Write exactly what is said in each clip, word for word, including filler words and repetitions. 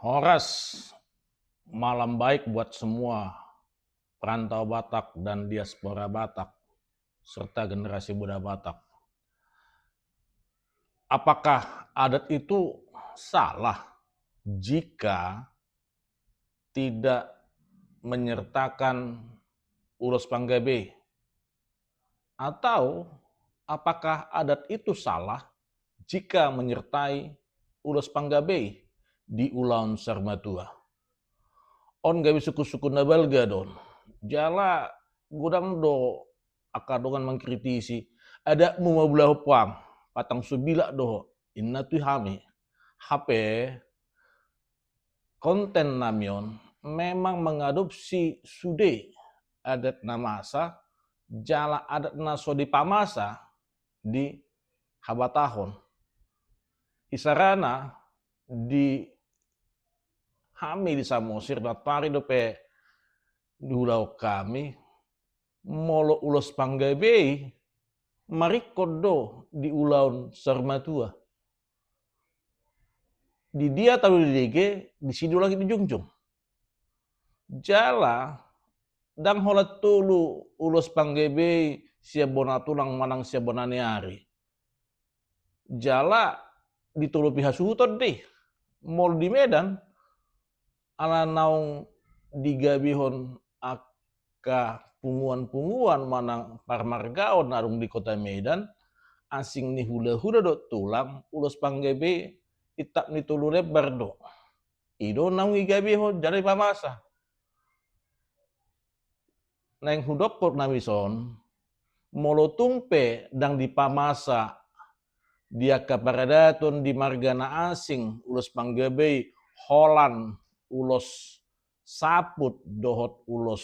Horas, malam baik buat semua perantau Batak dan diaspora Batak, serta generasi muda Batak. Apakah adat itu salah jika tidak menyertakan ulos panggabei? Atau apakah adat itu salah jika menyertai ulos panggabei di ulaon saur matua? On gabe sungkun-sungkun na balga do on. Jala godang do angka dongan mangkritisi, adatmu ma bulahon pang, patang subilak do ho, inna tu hami. Hape konten nami on memang mengadopsi sude adat na masa, jala adat na so dipamasa di habatahon. Isarana di hami di Samosir, na tari dope diulahon hami, molo ulos panggabei maringkot do di ulaon saur matua. Di dia talu dilege, disi do langit dijungjung. Jala ndang holan tolu ulos panggabei sian bona tulang manang sian bona ni ari. Jala ditolopi hasuhuton do i. Molo di Medan, ala naung digabehon angka punguan-punguan manang parmargaon na adong di kota Medan, asing ni hula-hula dohot tulang, ulos panggabei itap ni tolu lembar do. I do naung digabehon jala dipamasa. Naeng hudokkon hami son, molo tung pe ndang dipamasa di angka paradaton di marga na asing ulos panggabei holan ulos saput dohot ulos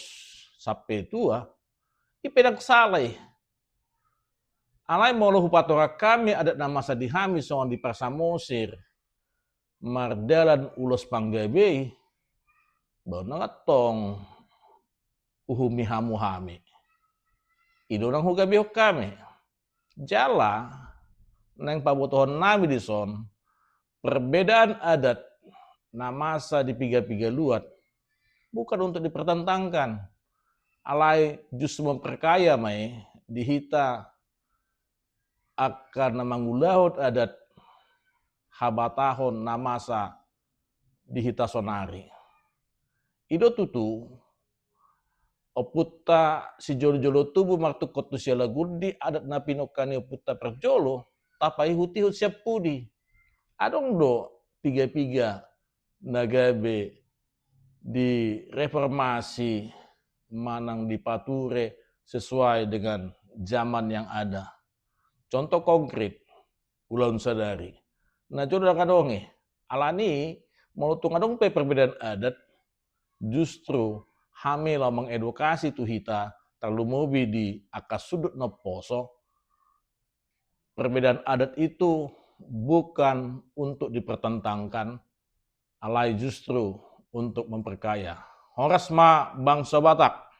sampe tua, i pe ndang sala i. Alai molo hupatorang hami adat na masa di hami songon di Parsamosir, mardalan ulos panggabei, ba unang antong uhumi hamu hami. I do unang hugabehon hami. Jala naeng pabotohon nami dison, perbedaan adat na masa di piga-piga luat bukan untuk dipertentangkan, alai justru memperkaya ma i di hita angka na mangulahon adat habatahon na masa di hita sonari. I do tutu, ompunta sijolo-jolo tubu martungkot tu sialagundi, adat na pinungka ni ompunta parjolo, tapaihut-ihut sian pudi. Adong do piga-piga na gabe direformasi manang dipature sesuai dengan zaman yang ada. Contoh konkret, ulaon sadari. Na jolo ndang adong i. Alani, molo tung adong pe perbedaan adat, justru hami laho mangedukasi tu hita, tarlumobi di angka sundut na umposo, perbedaan adat itu bukan untuk dipertentangkan, alai justru untuk memperkaya. Horas ma bangso Batak.